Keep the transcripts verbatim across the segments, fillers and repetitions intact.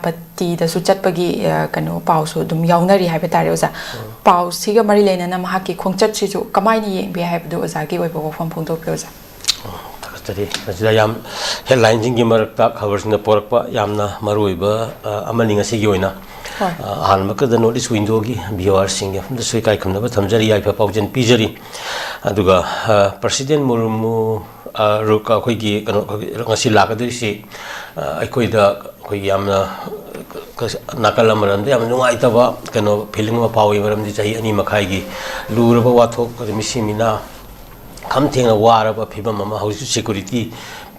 ꯄꯇꯤꯗꯁꯨ ꯆꯠꯄꯒꯤ, ꯑ, ꯀꯩꯅꯣ, ꯄꯥꯎꯁꯨ ꯑꯗꯨꯝ ꯌꯥꯎꯅꯔꯤ ꯍꯥꯏꯕ ꯇꯥꯔꯦ, ꯑꯣꯖꯥ꯫ ꯎꯝ꯫ ꯄꯥꯎꯁꯤꯒ ꯃꯔꯤ ꯂꯩꯅꯅ ꯃꯍꯥꯛꯀꯤ ꯈꯣꯡꯆꯠꯁꯤꯁꯨ ꯀꯃꯥꯏꯅ ꯌꯦꯡꯕꯤ ꯍꯥꯏꯕꯗꯨ ꯑꯣꯖꯥꯒꯤ ꯑꯣꯏꯕ ꯋꯥꯐꯝ ꯐꯣꯡꯗꯣꯛꯄꯤꯌꯨ, ꯑꯣꯖꯥ꯫ ꯑꯣ, ꯊꯥꯒꯠꯆꯔꯤ꯫ ꯃꯁꯤꯗ ꯌꯥꯝ headlineꯁꯤꯡꯒꯤ ꯃꯔꯛꯇ ꯈꯕꯔꯁꯤꯡꯅ ꯄꯣꯔꯛꯄ ꯌꯥꯝꯅ ꯃꯔꯨꯑꯣꯏꯕ, ꯑ, ꯑꯃꯅꯤ ꯉꯁꯤꯒꯤ ꯑꯣꯏꯅ꯫ ꯍꯣꯏ꯫ ꯑ, ꯑꯍꯥꯟꯕꯃꯛꯇꯗ North East Windowꯒꯤ viewerꯁꯤꯡꯒꯤ ꯃꯐꯝꯗꯁꯨ ꯏꯀꯥꯏ ꯈꯨꯝꯅꯕ ꯊꯝꯖꯔꯤ, ꯌꯥꯏꯐ ꯄꯥꯎꯖꯦꯜ ꯄꯤꯖꯔꯤ꯫ ꯑꯗꯨꯒ, ꯑ, President ꯃꯨꯔꯃꯨ, ꯑ, ꯔꯨꯛ ꯑꯩꯈꯣꯏꯒꯤ ꯀꯩꯅꯣ, ꯉꯁꯤ ꯂꯥꯛꯀꯗꯣꯏꯁꯤ, ꯑ, ꯑꯩꯈꯣꯏꯗ ꯑꯩꯈꯣꯏꯒꯤ ꯌꯥꯝꯅ, ꯀ-, ꯅꯥꯀꯜ ꯑꯃꯔꯣꯝꯗ ꯌꯥꯝꯅ ꯅꯨꯡꯉꯥꯏꯇꯕ ꯀꯩꯅꯣ feeling ꯑꯃ ꯐꯥꯎꯏ, ꯃꯔꯝꯗꯤ ꯆꯍꯤ ꯑꯅꯤ ꯃꯈꯥꯏꯒꯤ ꯂꯨꯔꯕ ꯋꯥꯊꯣꯛ, ꯑꯗ ꯃꯤꯁꯤ ꯃꯤꯅꯥ ꯈꯝ ꯊꯦꯡꯅ ꯋꯥꯔꯕ ꯐꯤꯕꯝ ꯑꯃ, ꯍꯧꯖꯤꯛꯁꯨ security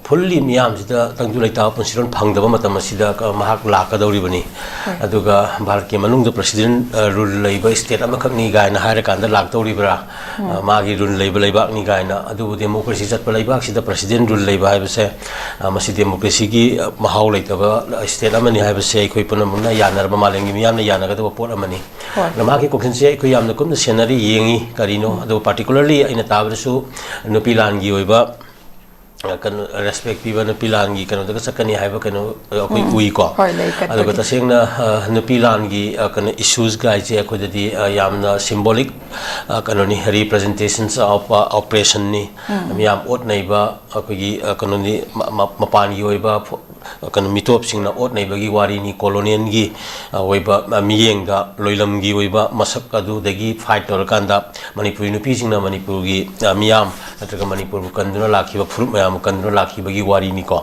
fully ꯃꯤꯌꯥꯝꯁꯤꯗ ꯇꯪꯗꯨ ꯂꯩꯇꯥꯕ ꯄꯨꯟꯁꯤꯔꯣꯜ ꯐꯪꯗꯕ ꯃꯇꯝ ꯑꯁꯤꯗ ꯀ-, ꯃꯍꯥꯛ ꯂꯥꯛꯀꯗꯧꯔꯤꯕꯅꯤ꯫ ꯍꯣꯏ꯫ ꯑꯗꯨꯒ ꯚꯥꯔꯠꯀꯤ ꯃꯅꯨꯡꯗ President, ꯑ, rule ꯂꯩꯕ state ꯑꯃꯈꯛꯅꯤ ꯀꯥꯏꯅ ꯍꯥꯏꯔꯀꯥꯟꯗ ꯂꯥꯛꯇꯧꯔꯤꯕ꯭ꯔꯥ? ꯎꯝ꯫ ꯑ, ꯃꯥꯒꯤ rule ꯂꯩꯕ ꯂꯩꯕꯥꯛꯅꯤ ꯀꯥꯏꯅ꯫ ꯑꯗꯨꯕꯨ democracy ꯆꯠꯄ ꯂꯩꯕꯥꯛꯁꯤꯗ President rule ꯂꯩꯕ ꯍꯥꯏꯕꯁꯦ, ꯑ, ꯃꯁꯤ democracyꯒꯤ, ꯑ, ꯃꯍꯥꯎ ꯂꯩꯇꯕ state ꯑꯃꯅꯤ ꯍꯥꯏꯕꯁꯦ ꯑꯩꯈꯣꯏ ꯄꯨꯝꯅꯃꯛꯅ ꯌꯥꯅꯔꯕ, ꯃꯥꯂꯦꯝꯒꯤ ꯃꯤꯌꯥꯝꯅ ꯌꯥꯅꯒꯗꯕ ꯄꯣꯠ ꯑꯃꯅꯤ꯫ ꯍꯣꯏ꯫ ꯑꯗꯣ ꯃꯍꯥꯛꯀꯤ ꯀꯣꯛꯁꯤꯟꯁꯦ ꯑꯩꯈꯣꯏ ꯌꯥꯝꯅ ꯀꯨꯞꯅ ꯁꯦꯟꯅꯔꯤ, ꯌꯦꯡꯉꯤ꯫ ꯀꯔꯤꯅꯣ? ꯎꯝ꯫ ꯑꯗꯨꯒ particularly ꯑꯩꯅ ꯇꯥꯕꯗꯁꯨ ꯅꯨꯄꯤ ꯂꯥꯟꯒꯤ ꯑꯣꯏꯕ, ꯑ, ꯀꯩꯅꯣ, respect ꯄꯤꯕ, ꯅꯨꯄꯤ ꯂꯥꯟꯒꯤ ꯀꯩꯅꯣꯗꯒ ꯆꯠꯀꯅꯤ ꯍꯥꯏꯕ ꯀꯩꯅꯣ, ꯑ, ꯑꯩꯈꯣꯏ ꯎꯝ꯫ ꯎꯏꯀꯣ꯫ ꯍꯣꯏ, ꯂꯩ, ꯑꯗꯨꯒ ꯀꯠꯄꯒꯤ꯫ ꯇꯁꯦꯡꯅ, ꯑ, ꯅꯨꯄꯤ ꯂꯥꯟꯒꯤ, ꯑ, ꯀꯩꯅꯣ, issues ꯒꯥꯏꯁꯦ ꯑꯩꯈꯣꯏꯗꯗꯤ, ꯑ, ꯌꯥꯝꯅ symbolic, ꯑ, ꯀꯩꯅꯣꯅꯤ, representations of, ꯑ, oppression ꯅꯤ꯫ ꯎꯝ꯫ ꯃꯤꯌꯥꯝ ꯑꯣꯠ ꯅꯩꯕ, ꯑꯩꯈꯣꯏꯒꯤ, ꯑ, ꯀꯩꯅꯣꯅꯤ, ꯃ-, ꯃ-, ꯃꯄꯥꯟꯒꯤ ꯑꯣꯏꯕ ꯐꯣ-, ꯀꯩꯅꯣ, ꯃꯤꯇꯣꯞꯁꯤꯡꯅ ꯑꯣꯠ ꯅꯩꯕꯒꯤ ꯋꯥꯔꯤꯅꯤ, colonialꯒꯤ, ꯑ, ꯑꯣꯏꯕ, ꯑ, ꯃꯤꯠꯌꯦꯡꯗ ꯂꯣꯏꯂꯝꯒꯤ ꯑꯣꯏꯕ ꯃꯁꯛ ꯑꯗꯨꯗꯒꯤ fight ꯇꯧꯔꯀꯥꯟꯗ ꯃꯅꯤꯄꯨꯔꯤ ꯅꯨꯄꯤꯁꯤꯡꯅ ꯃꯅꯤꯄꯨꯔꯒꯤ, ꯑ, ꯃꯤꯌꯥꯝ ꯅꯠꯇ꯭ꯔꯒ ꯃꯅꯤꯄꯨꯔꯕꯨ ꯀꯟꯗꯨꯅ ꯂꯥꯛꯈꯤꯕ ꯐꯨꯔꯨꯞ ꯃꯌꯥꯝꯕꯨ ꯀꯟꯗꯨꯅ ꯂꯥꯛꯈꯤꯕꯒꯤ ꯋꯥꯔꯤꯅꯤꯀꯣ꯫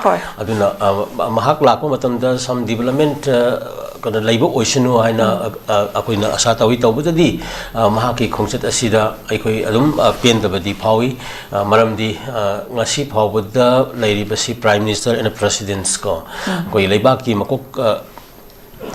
ꯍꯣꯏ꯫ ꯑꯗꯨꯅ, ꯑ, ꯃ-, ꯃꯍꯥꯛ ꯂꯥꯛꯄ ꯃꯇꯝꯗ some development, ꯑ, ꯀꯩꯅꯣ, ꯂꯩꯕ ꯑꯣꯏꯁꯅꯨ ꯍꯥꯏꯅ, ꯎꯝ꯫ ꯑ, ꯑ, ꯑꯩꯈꯣꯏꯅ ꯑꯁꯥ ꯇꯧꯏ꯫ ꯇꯧꯕꯇꯗꯤ, ꯑ, ꯃꯍꯥꯛꯀꯤ ꯈꯣꯡꯆꯠ ꯑꯁꯤꯗ ꯑꯩꯈꯣꯏ ꯑꯗꯨꯝ, ꯑ, ꯄꯦꯟꯗꯕꯗꯤ ꯐꯥꯎꯏ꯫ ꯑ, ꯃꯔꯝꯗꯤ, ꯑ, ꯉꯁꯤ ꯐꯥꯎꯕꯗ ꯂꯩꯔꯤꯕꯁꯤ Prime Minister and Presidents ꯀꯣ, ꯎꯝ꯫ ꯑꯩꯈꯣꯏ ꯂꯩꯕꯥꯛꯀꯤ ꯃꯀꯣꯛ, ꯑ,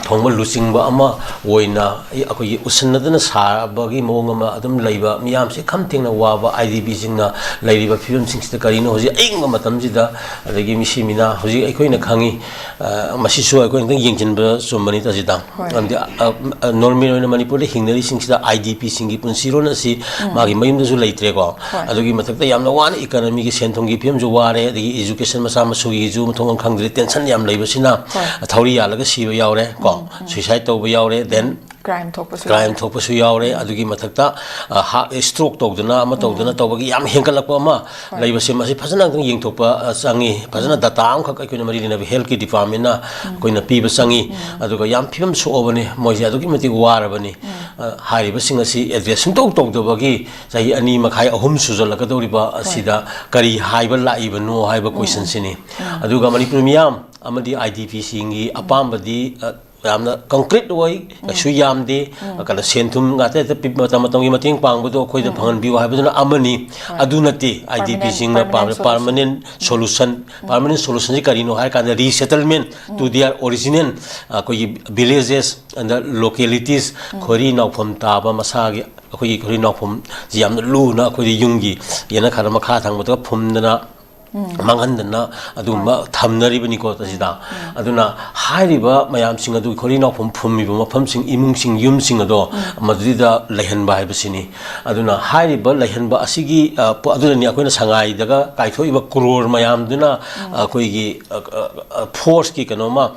ꯊꯣꯡꯕ ꯂꯨꯆꯤꯡꯕ ꯑꯃ ꯑꯣꯏꯅ ꯑꯩꯈꯣꯏꯒꯤ ꯎꯁꯤꯟꯅꯗꯅ ꯁꯥꯕꯒꯤ ꯃꯑꯣꯡ ꯑꯃ ꯑꯗꯨꯝ ꯂꯩꯕ, ꯃꯤꯌꯥꯝꯁꯤ ꯈꯝ ꯊꯦꯡꯅ ꯋꯥꯕ, ꯑꯥꯏ ꯗꯤ ꯄꯤꯁꯤꯡꯅ ꯂꯩꯔꯤꯕ ꯐꯤꯕꯝꯁꯤꯡꯁꯤꯗ ꯀꯔꯤꯅꯣ ꯍꯧꯖꯤꯛ ꯑꯏꯪꯕ ꯃꯇꯝꯁꯤꯗ, ꯑꯗꯒꯤ ꯃꯤꯁꯤ ꯃꯤꯅꯥ ꯍꯧꯖꯤꯛ ꯑꯩꯈꯣꯏꯅ ꯈꯪꯉꯤ, ꯑ, ꯃꯁꯤꯁꯨ ꯑꯩꯈꯣꯏꯅ ꯈꯤꯇꯪ ꯌꯦꯡꯁꯤꯟꯕ ꯆꯨꯝꯕꯅꯤ ꯇꯥꯖꯤꯗꯥꯡ꯫ ꯍꯣꯏ꯫ ꯃꯔꯝꯗꯤ, ꯑ, ꯑ, ꯅꯣꯔꯃꯦꯜ ꯑꯣꯏꯅ ꯃꯅꯤꯄꯨꯔꯗ ꯍꯤꯡꯅꯔꯤꯁꯤꯡꯁꯤꯗ ꯑꯥꯏ ꯗꯤ ꯄꯤꯁꯤꯡꯒꯤ ꯄꯨꯟꯁꯤꯔꯣꯜ ꯑꯁꯤ ꯃꯥꯒꯤ ꯃꯌꯨꯝꯗꯁꯨ ꯂꯩꯇ꯭ꯔꯦꯀꯣ꯫ ꯍꯣꯏ꯫ ꯑꯗꯨꯒꯤ ꯃꯊꯛꯇ ꯌꯥꯝꯅ ꯋꯥꯅ ꯏꯀꯅꯃꯤꯒꯤ ꯁꯦꯟ ꯊꯨꯝꯒꯤ ꯐꯤꯕꯝꯁꯨ ꯋꯥꯔꯦ, ꯑꯗꯒꯤ ꯏꯖꯨꯀꯦꯁꯟ ꯃꯆꯥ ꯃꯁꯨꯒꯤꯁꯨ ꯃꯊꯣꯡ ꯃꯔꯝ ꯈꯪꯗ꯭ꯔꯦ, ꯇꯦꯟꯁꯟ ꯌꯥꯝ ꯂꯩꯕꯁꯤꯅ ꯍꯣꯏ꯫ ꯊꯧꯔꯤ ꯌꯥꯜꯂꯒ ꯁꯤꯕ ꯌꯥꯎꯔꯦ ꯀꯣ, ꯁꯨꯏꯁꯥꯏꯠ ꯇꯧꯕ ꯌꯥꯎꯔꯦ, ꯗꯦꯟ ꯀ꯭ꯔꯥꯏꯝ ꯊꯣꯛꯄꯁꯨ ꯀ꯭ꯔꯥꯏꯝ ꯌꯥꯎꯔꯦ꯫ ꯊꯣꯛꯄꯁꯨ ꯌꯥꯎꯔꯦ, ꯑꯗꯨꯒꯤ ꯃꯊꯛꯇ, ꯑ, ꯍꯥ-, ꯁ꯭ꯇ꯭ꯔꯣꯛ ꯇꯧꯗꯅ ꯑꯃ ꯇꯧꯗꯅ ꯇꯧꯕꯒꯤ ꯌꯥꯝ ꯍꯦꯟꯒꯠꯂꯛꯄ ꯑꯃ ꯍꯣꯏ꯫ ꯂꯩꯕꯁꯦ, ꯃꯁꯤ ꯐꯖꯅ ꯑꯝꯇꯪ ꯌꯦꯡꯊꯣꯛꯄ, ꯑ, ꯆꯪꯉꯤ꯫ ꯐꯖꯅ ꯗꯇꯥ ꯑꯃꯈꯛ ꯑꯩꯈꯣꯏꯅ ꯃꯔꯤ ꯂꯩꯅꯕ ꯍꯦꯜꯠꯀꯤ ꯗꯤꯄꯥꯔꯠꯃꯦꯟꯅ ꯑꯩꯈꯣꯏꯅ ꯄꯤꯕ ꯆꯪꯉꯤ꯫ ꯑꯗꯨꯒ ꯌꯥꯝ ꯐꯤꯕꯝ ꯁꯣꯛꯑꯕꯅꯤ ꯃꯣꯏꯁꯦ, ꯑꯗꯨꯛꯀꯤ ꯃꯇꯤꯛ ꯋꯥꯔꯕꯅꯤ꯫ ꯑ, ꯍꯥꯏꯔꯤꯕꯁꯤꯡ ꯑꯁꯤ ꯑꯦꯗ꯭ꯔꯦꯁ ꯁꯨꯡꯇꯧ ꯇꯧꯗꯕꯒꯤ ꯆꯍꯤ ꯑꯅꯤ ꯃꯈꯥꯏ, ꯑꯍꯨꯝ ꯁꯨꯖꯜꯂꯛꯀꯗꯧꯔꯤꯕ ꯑꯁꯤꯗ ꯀꯔꯤ ꯍꯥꯏꯕ ꯂꯥꯛꯏꯕꯅꯣ ꯍꯥꯏꯕ ꯀꯣꯏꯁꯟꯁꯤꯅꯤ꯫ ꯑꯗꯨꯒ ꯃꯅꯤꯄꯨꯔ ꯃꯤꯌꯥꯝ ꯑꯃꯗꯤ ꯑꯥꯏ ꯗꯤ ꯄꯤꯁꯤꯡꯒꯤ ꯑꯄꯥꯝꯕꯗꯤ, ꯑ, ꯌꯥꯝꯅ ꯀꯪꯀ꯭ꯔꯤꯠ ꯑꯣꯏ, ꯀꯩꯁꯨ ꯌꯥꯝꯗꯦ, ꯀꯩꯅꯣ, ꯁꯦꯟ ꯊꯨꯝ ꯉꯥꯛꯇ ꯍꯦꯛꯇ ꯄꯤ-, ꯃꯇꯝ ꯃꯇꯝꯒꯤ ꯃꯇꯦꯡ ꯄꯥꯡꯕꯗꯣ ꯑꯩꯈꯣꯏꯗ ꯐꯪꯍꯟꯕꯤꯌꯨ ꯍꯥꯏꯕꯗꯨꯅ ꯑꯃꯅꯤ꯫ ꯍꯣꯏ꯫ ꯑꯗꯨ ꯅꯠꯇꯦ, ꯑꯥꯏ ꯗꯤ ꯄꯤꯁꯤꯡꯅ Permanent, ꯄꯥꯝꯃꯤ permanent ꯄꯥꯔꯃꯅꯦꯟ ꯁꯣꯂꯨꯁꯟ꯫ ꯄꯥꯔꯃꯅꯦꯟ ꯁꯣꯂꯨꯁꯟꯁꯤ ꯀꯔꯤꯅꯣ ꯍꯥꯏꯔ ꯀꯥꯟꯗ, resettlement to their original, ꯑꯩꯈꯣꯏꯒꯤ villages and localities, ꯈꯣꯏꯔꯤ ꯅꯥꯎꯐꯝ ꯇꯥꯕ ꯃꯁꯥꯒꯤ, ꯑꯩꯈꯣꯏꯒꯤ ꯈꯣꯏꯔꯤ ꯅꯥꯎꯐꯝꯁꯤ ꯌꯥꯝꯅ ꯂꯨꯅ ꯑꯩꯈꯣꯏꯗꯤ ꯌꯨꯝꯒꯤ ꯌꯦꯅꯈꯥꯗ ꯃꯈꯥ ꯊꯪꯕꯗꯒ ꯐꯨꯝꯗꯅ, ꯃꯥꯡꯍꯟꯗꯅ ꯑꯗꯨꯒꯨꯝꯕ ꯊꯝꯅꯔꯤꯕꯅꯤꯀꯣ ꯁꯤꯗ꯫ ꯑꯗꯨꯅ ꯍꯥꯏꯔꯤꯕ ꯃꯌꯥꯝꯁꯤꯡ ꯑꯗꯨ, ꯈꯣꯏꯔꯤ ꯅꯥꯎꯐꯝ ꯐꯨꯝꯃꯤꯕ ꯃꯐꯝꯁꯤꯡ, ꯏꯃꯨꯡꯁꯤꯡ, ꯌꯨꯝꯁꯤꯡ ꯑꯗꯣ ꯃꯗꯨꯗ ꯂꯩꯍꯟꯕ ꯍꯥꯏꯕꯁꯤꯅꯤ꯫ ꯑꯗꯨꯅ ꯍꯥꯏꯔꯤꯕ ꯂꯩꯍꯟꯕ ꯑꯁꯤꯒꯤ, ꯑ, ꯄꯣ-, ꯑꯗꯨꯅꯅꯤ ꯑꯩꯈꯣꯏꯅ ꯁꯉꯥꯏꯗꯒ ꯀꯥꯏꯊꯣꯛꯏꯕ ꯀ꯭ꯔꯣꯔ ꯃꯌꯥꯝꯗꯨꯅ ꯑꯩꯈꯣꯏꯒꯤ, ꯑ, ꯑ, ꯑ, ꯐꯣꯔꯁꯀꯤ ꯀꯩꯅꯣꯃ,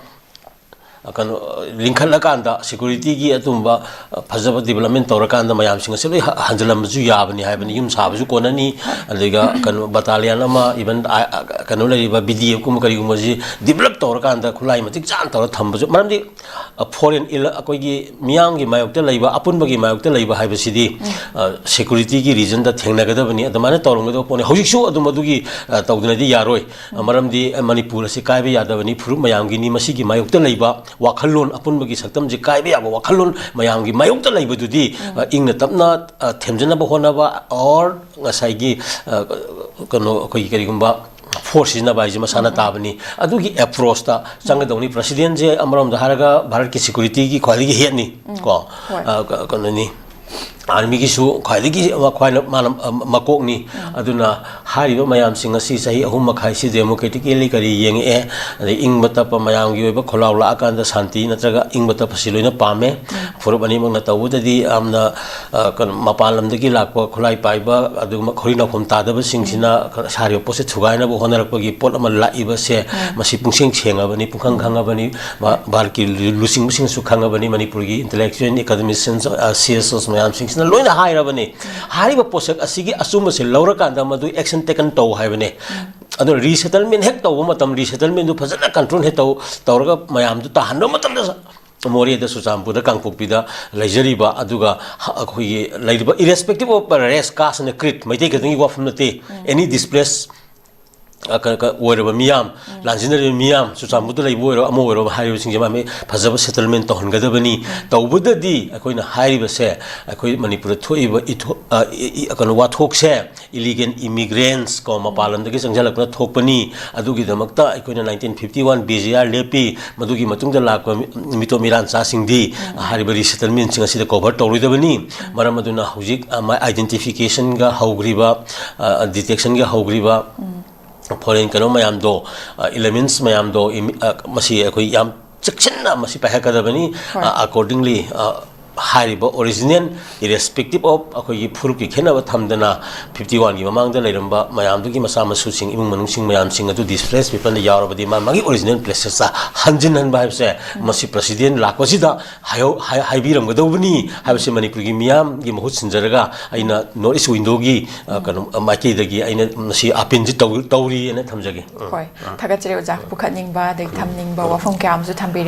ꯑ, ꯀꯩꯅꯣ, ꯑ, ꯂꯤꯡꯈꯠꯂꯀꯥꯟꯗ, ꯁꯦꯀ꯭ꯌꯨꯔꯤꯇꯤꯒꯤ ꯑꯗꯨꯒꯨꯝꯕ, ꯑ, ꯐꯖꯕ ꯗꯤꯕꯂꯞꯃꯦꯟ ꯇꯧꯔꯀꯥꯟꯗ ꯃꯌꯥꯝꯁꯤꯡ ꯑꯁꯤ ꯂꯣꯏ ꯍ-, ꯍꯟꯖꯤꯜꯂꯝꯕꯁꯨ ꯌꯥꯕꯅꯤ ꯍꯥꯏꯕꯅꯤ꯫ ꯌꯨꯝ ꯁꯥꯕꯁꯨ ꯀꯣꯟꯅꯅꯤ, ꯑꯗꯨꯒ ꯀꯩꯅꯣ, ꯕꯇꯥꯂꯤꯌꯟ ꯑꯃ, ꯏꯚꯟ, ꯑ, ꯑ, ꯀꯩꯅꯣ ꯂꯩꯔꯤꯕ ꯕꯤ ꯗꯤ ꯑꯦꯐꯀꯨꯝꯕ ꯀꯔꯤꯒꯨꯝꯕꯁꯤ ꯗꯤꯕꯂꯞ ꯇꯧꯔꯀꯥꯟꯗ, ꯈꯨꯠꯂꯥꯏ ꯃꯇꯤꯛ ꯆꯥꯅ ꯇꯧꯔ ꯊꯝꯕꯁꯨ, ꯃꯔꯝꯗꯤ, ꯑ, ꯐꯣꯔꯦꯟ ꯏꯜ-, ꯑꯩꯈꯣꯏꯒꯤ ꯃꯤꯌꯥꯝꯒꯤ ꯃꯥꯌꯣꯛꯇ ꯂꯩꯕ, ꯑꯄꯨꯟꯕꯒꯤ ꯃꯥꯌꯣꯛꯇ ꯂꯩꯕ ꯍꯥꯏꯕꯁꯤꯗꯤ, ꯑ, ꯁꯦꯀ꯭ꯌꯨꯔꯤꯇꯤꯒꯤ ꯔꯤꯖꯟꯗ ꯊꯦꯡꯅꯒꯗꯕꯅꯤ꯫ ꯑꯗꯨꯃꯥꯏꯅ ꯇꯧꯔꯝꯒꯗꯕ ꯄꯣꯠꯅꯤ꯫ ꯍꯧꯖꯤꯛꯁꯨ ꯑꯗꯨꯝ ꯑꯗꯨꯒꯤ, ꯑ, ꯇꯧꯗꯅꯗꯤ ꯌꯥꯔꯣꯏ꯫ ꯑ, ꯃꯔꯝꯗꯤ, ꯑ, ꯃꯅꯤꯄꯨꯔ ꯑꯁꯤ ꯀꯥꯏꯕ ꯌꯥꯗꯕꯅꯤ, ꯐꯨꯔꯨꯞ ꯃꯌꯥꯝꯒꯤꯅꯤ꯫ ꯃꯁꯤꯒꯤ ꯃꯥꯌꯣꯛꯇ ꯂꯩꯕ ꯋꯥꯈꯜꯂꯣꯟ, ꯑꯄꯨꯟꯕꯒꯤ ꯁꯛꯇꯝꯁꯤ ꯀꯥꯏꯕ ꯌꯥꯕ ꯋꯥꯈꯜꯂꯣꯟ ꯃꯌꯥꯝꯒꯤ ꯃꯥꯌꯣꯛꯇ ꯂꯩꯕꯗꯨꯗꯤ, ꯑ, ꯏꯪꯅ ꯇꯞꯅ, ꯑ, ꯊꯦꯝꯖꯤꯟꯅꯕ ꯍꯣꯠꯅꯕ, or ꯉꯁꯥꯏꯒꯤ, ꯑ, ꯀꯩꯅꯣ, ꯑꯩꯈꯣꯏꯒꯤ ꯀꯔꯤꯒꯨꯝꯕ ꯐꯣꯔꯁ ꯁꯤꯖꯤꯟꯅꯕ ꯍꯥꯏꯁꯦ ꯃꯁꯥꯅ ꯇꯥꯕꯅꯤ꯫ ꯑꯗꯨꯒꯤ ꯑꯦꯄ꯭ꯔꯣꯁꯇ ꯆꯪꯒꯗꯧꯅꯤ꯫ ꯄ꯭ꯔꯁꯤꯗꯦꯟꯁꯦ ꯑꯃꯔꯣꯝꯗ ꯍꯥꯏꯔꯒ ꯚꯥꯔꯠꯀꯤ ꯁꯦꯀ꯭ꯌꯨꯔꯤꯇꯤꯒꯤ ꯈ꯭ꯋꯥꯏꯗꯒꯤ ꯍꯦꯠꯅꯤ꯫ ꯀꯣ ꯍꯣꯏ꯫ ꯑ, ꯀ- ꯀꯩꯅꯣꯅꯤ, ꯑꯥꯔꯃꯤꯒꯤꯁꯨ ꯈ꯭ꯋꯥꯏꯗꯒꯤ ꯈ꯭ꯋꯥꯏꯅ ꯃꯥꯅ ꯑ, ꯃꯀꯣꯛꯅꯤ꯫ ꯑꯗꯨꯅ ꯍꯥꯏꯔꯤꯕ ꯃꯌꯥꯝꯁꯤꯡ ꯑꯁꯤ ꯆꯍꯤ ꯑꯍꯨꯝ ꯃꯈꯥꯏꯁꯤ ꯗꯦꯃꯣꯀ꯭ꯔꯦꯇꯤꯀꯦꯜꯂꯤ ꯀꯔꯤ ꯌꯦꯡꯉꯛꯑꯦ, ꯑꯗꯩ ꯏꯪꯕ ꯇꯞꯄ ꯃꯌꯥꯝꯒꯤ ꯑꯣꯏꯕ ꯈꯣꯜꯂꯥꯎ ꯂꯥꯛꯑꯀꯥꯟꯗ ꯁꯥꯟꯇꯤ ꯅꯠꯇ꯭ꯔꯒ ꯏꯪꯕ ꯇꯞꯄꯁꯤ ꯂꯣꯏꯅ ꯄꯥꯝꯃꯦ꯫ ꯐꯨꯔꯨꯞ ꯑꯅꯤꯃꯛꯅ ꯇꯧꯕꯗꯗꯤ ꯌꯥꯝꯅ ꯑ, ꯀꯩꯅꯣ, ꯃꯄꯥꯟ ꯂꯝꯗꯒꯤ ꯂꯥꯛꯄ ꯈꯨꯠꯂꯥꯏ ꯄꯥꯏꯕ ꯑꯗꯨꯒꯨꯝꯕ ꯈꯣꯔꯤ ꯅꯥꯎꯐꯝ ꯇꯥꯗꯕꯁꯤꯡꯁꯤꯅ ꯁꯥꯔꯤꯕ ꯄꯣꯠꯁꯦ ꯊꯨꯒꯥꯏꯅꯕ ꯍꯣꯠꯅꯔꯛꯄꯒꯤ ꯄꯣꯠ ꯑꯃ ꯂꯥꯛꯏꯕꯁꯦ, ꯃꯁꯤ ꯄꯨꯡꯁꯦꯡ ꯁꯦꯡꯉꯕꯅꯤ, ꯄꯨꯡꯈꯪ ꯈꯪꯉꯕꯅꯤ꯫ ꯚꯥ- ꯚꯥꯔꯠꯀꯤ ꯂꯨ- ꯂꯨꯆꯤꯡꯕꯁꯤꯡꯅꯁꯨ ꯈꯪꯉꯕꯅꯤ, ꯃꯅꯤꯄꯨꯔꯒꯤ ꯏꯟꯇꯦꯂꯦꯛꯆꯨꯋꯦꯜ, ꯑꯦꯀꯥꯗꯃꯤꯁꯤꯌꯟꯁ, ꯁꯤ ꯑꯦꯁ ꯑꯣꯁ ꯃꯌꯥꯝꯁꯤꯡꯁꯤꯅ ꯂꯣꯏꯅ ꯍꯥꯏꯔꯕꯅꯤ꯫ ꯍꯥꯏꯔꯤꯕ ꯄꯣꯠꯁꯛ ꯑꯁꯤꯒꯤ ꯑꯆꯨꯝꯕꯁꯦ ꯂꯧꯔꯀꯥꯟꯗ ꯃꯗꯨ ꯑꯦꯛꯁꯟ ꯇꯦꯀꯟ ꯇꯧ ꯍꯥꯏꯕꯅꯤ꯫ ꯑꯗꯨꯅ ꯔꯤꯁꯦꯇꯜꯃꯦꯟ ꯍꯦꯛ ꯇꯧꯕ ꯃꯇꯝ, ꯔꯤꯁꯦꯇꯜꯃꯦꯟꯗꯨ ꯐꯖꯅ ꯀꯟꯇ꯭ꯔꯣꯜ ꯍꯦꯛ ꯇꯧ ꯇꯧꯔꯒ ꯃꯌꯥꯝꯗꯨ ꯇꯥꯍꯟꯕ ꯃꯇꯝꯗ ꯃꯣꯔꯦꯗ, ꯆꯨꯔꯆꯥꯟꯄꯨꯔꯗ, ꯀꯥꯡꯄꯣꯛꯄꯤꯗ ꯂꯩꯖꯔꯤꯕ, ꯑꯗꯨꯒ ꯍ- ꯑꯩꯈꯣꯏꯒꯤ ꯂꯩꯔꯤꯕ, irrespective of race, caste and creed, Meitei ꯈꯛꯇꯪꯒꯤ ꯋꯥꯐꯝ ꯅꯠꯇꯦ, ꯑꯦꯅꯤ ꯗꯤꯁꯄ꯭ꯂꯦꯁ ꯑꯣꯏꯔꯕ ꯃꯤꯌꯥꯝ, ꯂꯥꯟꯖꯤꯟꯅꯔꯤꯕ ꯃꯤꯌꯥꯝ, ꯆꯨꯔꯆꯥꯟꯄꯨꯔꯗ ꯂꯩꯕ ꯑꯣꯏꯔꯣ, ꯑꯃ ꯑꯣꯏꯔꯣ, ꯍꯥꯏꯔꯤꯕꯁꯤꯡꯁꯦ ꯃꯥ ꯃꯤ ꯐꯖꯕ ꯁꯦꯇꯜꯃꯦꯟ ꯇꯧꯍꯟꯒꯗꯕꯅꯤ꯫ ꯇꯧꯕꯗꯗꯤ ꯑꯩꯈꯣꯏꯅ ꯍꯥꯏꯔꯤꯕꯁꯦ, ꯑꯩꯈꯣꯏ ꯃꯅꯤꯄꯨꯔꯗ ꯊꯣꯛꯏꯕ ꯏꯊꯣ- ꯑ, ꯏ- ꯏ- ꯀꯩꯅꯣ, ꯋꯥꯊꯣꯛꯁꯦ, ꯏꯂꯤꯒꯦꯜ ꯏꯃꯤꯒ꯭ꯔꯦꯟꯁ ꯀꯣ, ꯃꯄꯥꯟ ꯂꯝꯗꯒꯤ ꯆꯪꯁꯤꯜꯂꯛꯇꯨꯅ ꯊꯣꯛꯄꯅꯤ꯫ ꯑꯗꯨꯒꯤꯗꯃꯛꯇ ꯑꯩꯈꯣꯏꯅ nineteen fifty one B G R ꯂꯦꯞꯄꯤ꯫ ꯃꯗꯨꯒꯤ ꯃꯇꯨꯡꯗ ꯂꯥꯛꯄ ꯃꯤ- ꯃꯤꯇꯣꯞ ꯃꯤꯔꯥꯟꯆꯥꯁꯤꯡꯗꯤ ꯍꯥꯏꯔꯤꯕ ꯔꯤꯁꯦꯇꯜꯃꯦꯟꯁꯤꯡ ꯑꯁꯤꯗ ꯀꯣꯚꯔ ꯇꯧꯔꯣꯏꯗꯕꯅꯤ꯫ ꯃꯔꯝ ꯑꯗꯨꯅ ꯍꯧꯖꯤꯛ, ꯑ, ꯃꯥ ꯑꯥꯏꯗꯦꯟꯇꯤꯐꯤꯀꯦꯁꯟꯒ ꯍꯧꯈ꯭ꯔꯤꯕ, ꯑ, ꯗꯤꯇꯦꯛꯁꯟꯒ ꯍꯧꯈ꯭ꯔꯤꯕ ꯐꯣꯔꯦꯟ ꯀꯩꯅꯣ ꯃꯌꯥꯝꯗꯣ, ꯑ, ꯏꯂꯤꯃꯦꯟꯁ ꯃꯌꯥꯝꯗꯣ, ꯏꯃꯤ- ꯑ, ꯃꯁꯤ ꯑꯩꯈꯣꯏ ꯌꯥꯝ ꯆꯦꯛꯁꯤꯟꯅ ꯃꯁꯤ ꯄꯥꯏꯈꯠꯀꯗꯕꯅꯤ꯫ ꯍꯣꯏ꯫ ꯑ, ꯑꯦꯀꯣꯔꯗꯤꯡꯂꯤ, ꯑ, ꯍꯥꯏꯔꯤꯕ ꯑꯣꯔꯤꯖꯤꯅꯦꯜ, irrespective of ꯑꯩꯈꯣꯏꯒꯤ ꯐꯨꯔꯨꯞꯀꯤ ꯈꯦꯠꯅꯕ ꯊꯝꯗꯅ, ꯐꯤꯐꯇꯤ ꯋꯥꯟꯒꯤ ꯃꯃꯥꯡꯗ ꯂꯩꯔꯝꯕ ꯃꯌꯥꯝꯗꯨꯒꯤ ꯃꯆꯥ ꯃꯁꯨꯁꯤꯡ, ꯏꯃꯨꯡ ꯃꯅꯨꯡꯁꯤꯡ ꯃꯌꯥꯝꯁꯤꯡ ꯑꯗꯨ ꯗꯤꯁꯄ꯭ꯂꯦꯁ ꯄꯤꯄꯜꯗ ꯌꯥꯎꯔꯕꯗꯤ ꯃꯥ ꯃꯥꯒꯤ ꯑꯣꯔꯤꯖꯤꯅꯦꯜ ꯄ꯭ꯂꯦꯁꯦꯁꯇ ꯍꯟꯖꯤꯟꯍꯟꯕ ꯍꯥꯏꯕꯁꯦ, ꯃꯁꯤ ꯄ꯭ꯔꯁꯤꯗꯦꯟ ꯂꯥꯛꯄꯁꯤꯗ ꯍꯥꯏꯍꯧ- ꯍꯥꯏ- ꯍꯥꯏꯕꯤꯔꯝꯒꯗꯧꯕꯅꯤ ꯍꯥꯏꯕꯁꯤ ꯃꯅꯤꯄꯨꯔꯒꯤ ꯃꯤꯌꯥꯝꯒꯤ ꯃꯍꯨꯠ ꯁꯤꯟꯖꯔꯒ ꯑꯩꯅ ꯅꯣꯔꯠ ꯏꯁ ꯋꯤꯟꯗꯣꯒꯤ, ꯑ, ꯀꯩꯅꯣ, ꯃꯥꯏꯀꯩꯗꯒꯤ ꯑꯩꯅ ꯃꯁꯤ ꯑꯥꯄꯤꯜꯁꯤ ꯇꯧ- ꯇꯧꯔꯤꯑꯅ ꯊꯝꯖꯒꯦ꯫ ꯎꯝ꯫ ꯍꯣꯏ, ꯊꯥꯒꯠꯆꯔꯤ ꯑꯣꯖꯥ꯫ ꯄꯨꯈꯠꯅꯤꯡꯕ ꯑꯗꯩ ꯊꯝꯅꯤꯡꯕ ꯋꯥꯐꯝ ꯀꯌꯥ ꯑꯃꯁꯨ ꯊꯝꯕꯤꯔꯦ꯫